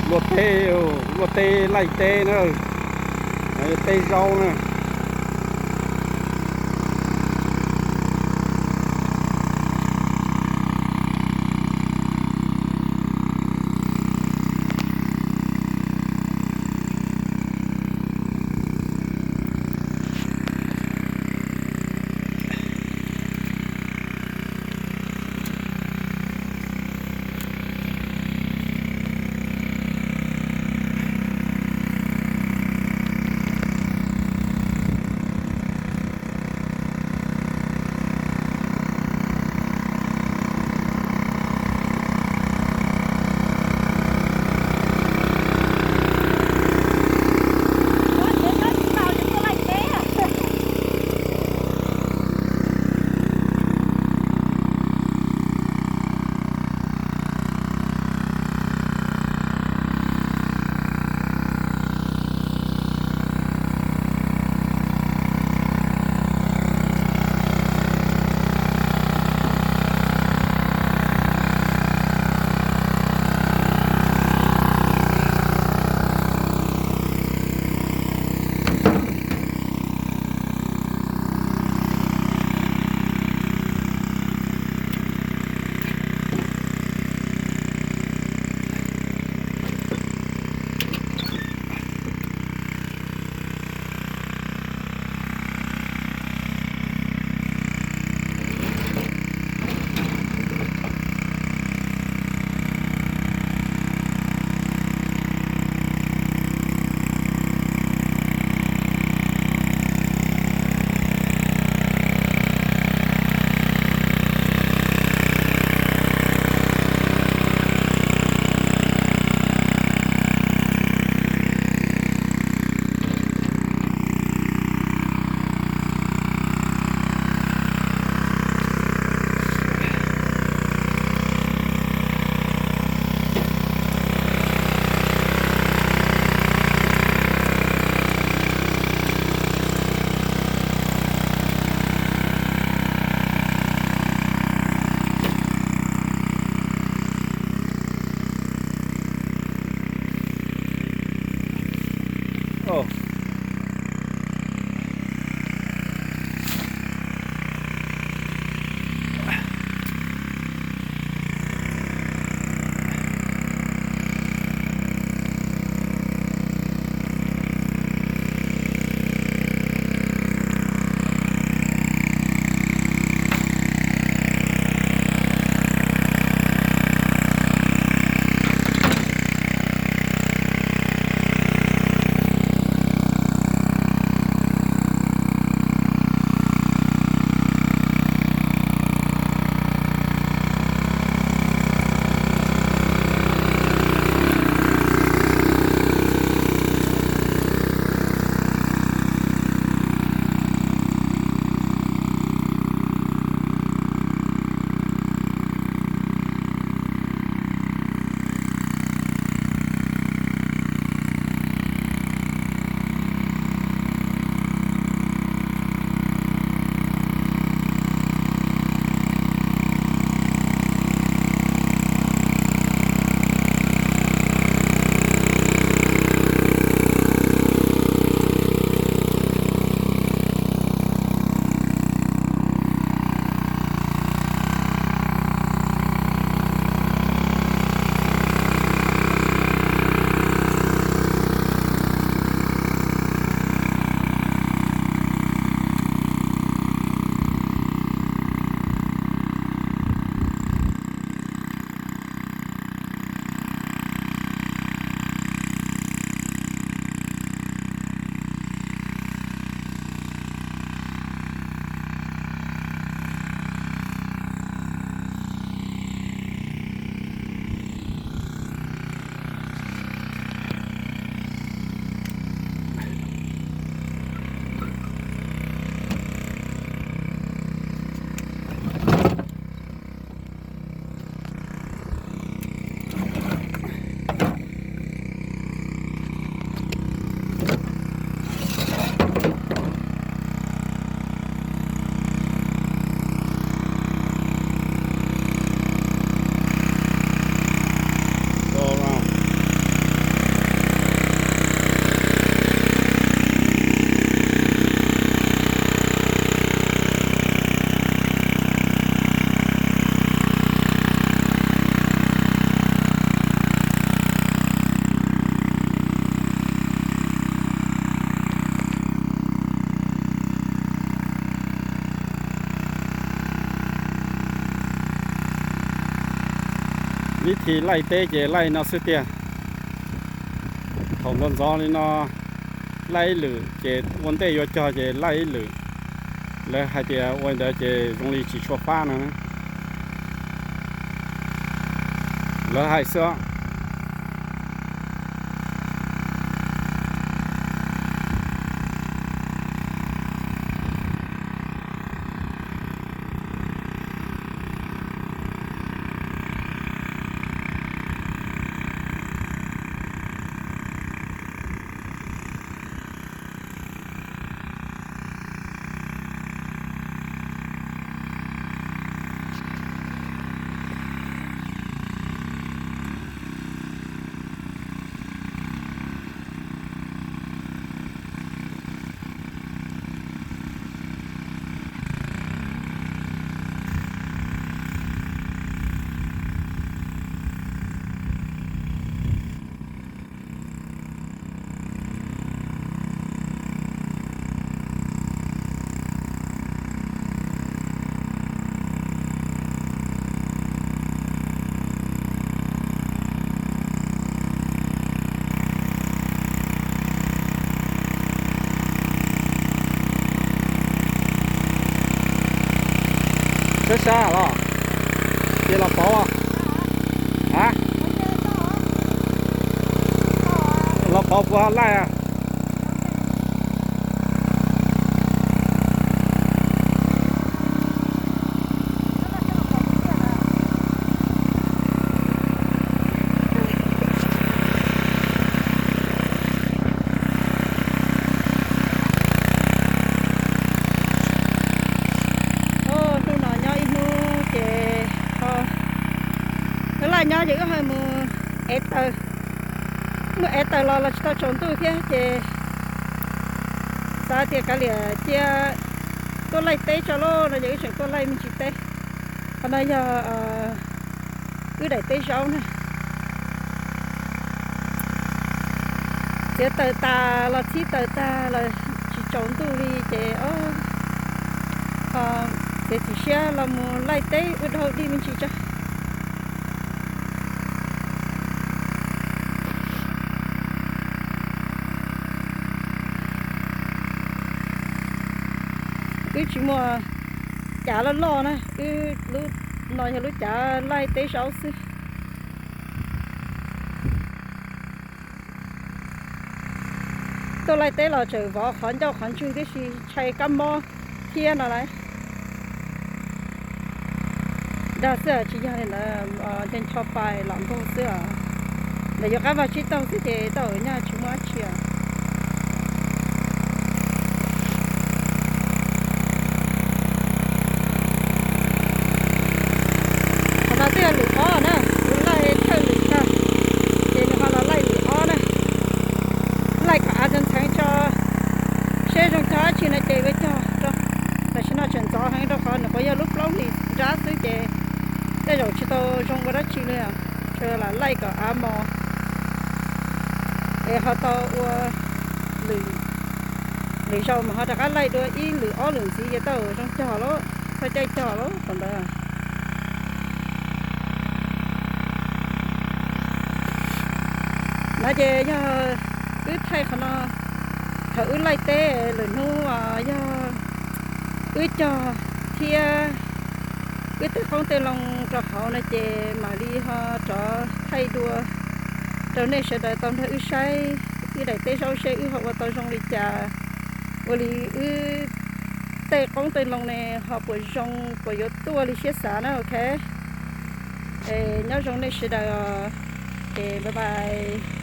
Luaj teb, luaj teb laij teb na, teb zaub na. Laij teb ces laij no xwb tiag. Thaum ntxov ntxov li no laij ib lwm, ces ua ntej yuav cog ces laij ib lwm. Lawv hais tias ua li ntawd ces zoo li tsis tshua fab no. Lawv hais xwb. Sab sab los, ces los pauv. A, los pauv puas laij? Hnub no nyob ib hnub ces, o, wb laij nyob ces wb ho mus ev taws. Mus ev taws los los tsis tau tsaus ntuj thiab ces xav tias kav liam cia tuaj laij teb tso lauj no ces wb tseem tuaj laij me ntsis teb. Qhov no yog wb daim teb zaub na. Txiav taws tas los txhib taws tas los tsis tsaus ntuj li ces, o, txiav txim siab los mus laij teb ua dog dig me ntsis tso. Wb tsis muaj cav loj loj na, wb lub no yog lub cav laij teb zaub xwb. Tuaj laij teb los tseem vov qhov ncauj qhov ntswg tib si, ntshai kab mob thiab no lauj. Dag xwb tsis yog li ntawd, ncho ncho pais los npog xwb os. Ntawm yuav qab vag tsib taug xwb ces tau nyaj tsis muaj dab tsi os. Qhov no twb yog lwm ob na, kuv laij thawj lwm tag, ces nws ho los laij lwm ob na. Laij kom av ntxheev ntxheev tso, seb zoo cog dab tsi no ces ua cog rau. Tam sim no tseem ntxov heev rau qhov nws puav yog lub plaub hlis nrab xwb ces tej zaum tsis tau zoo ua dab tsi li, tsuas lam laij kom av mos es ho tau ua lwm, lwm zaus mas ho rov qab laij dua ib lwm ob lwm ntxiv ces tau zoo cog lawm, txog caij cog lawm thaum ntawd. No ces yog wb thaij qhov no, thaum wb laij teb lwm hnub yog wb cog thiab wb tej qoob tej loo rau hauv no ces mam li ho rov thaij dua rau nej sawv daws tau nrog wb saib wb daim teb zaub seb wb ho ua tau zoo li cas, ua li wb tej qoob tej loo ne ho puas zoo, puas yuav tuaj li siab xav na, ok. Nyob zoo nej sawv daws os, ces bye bye.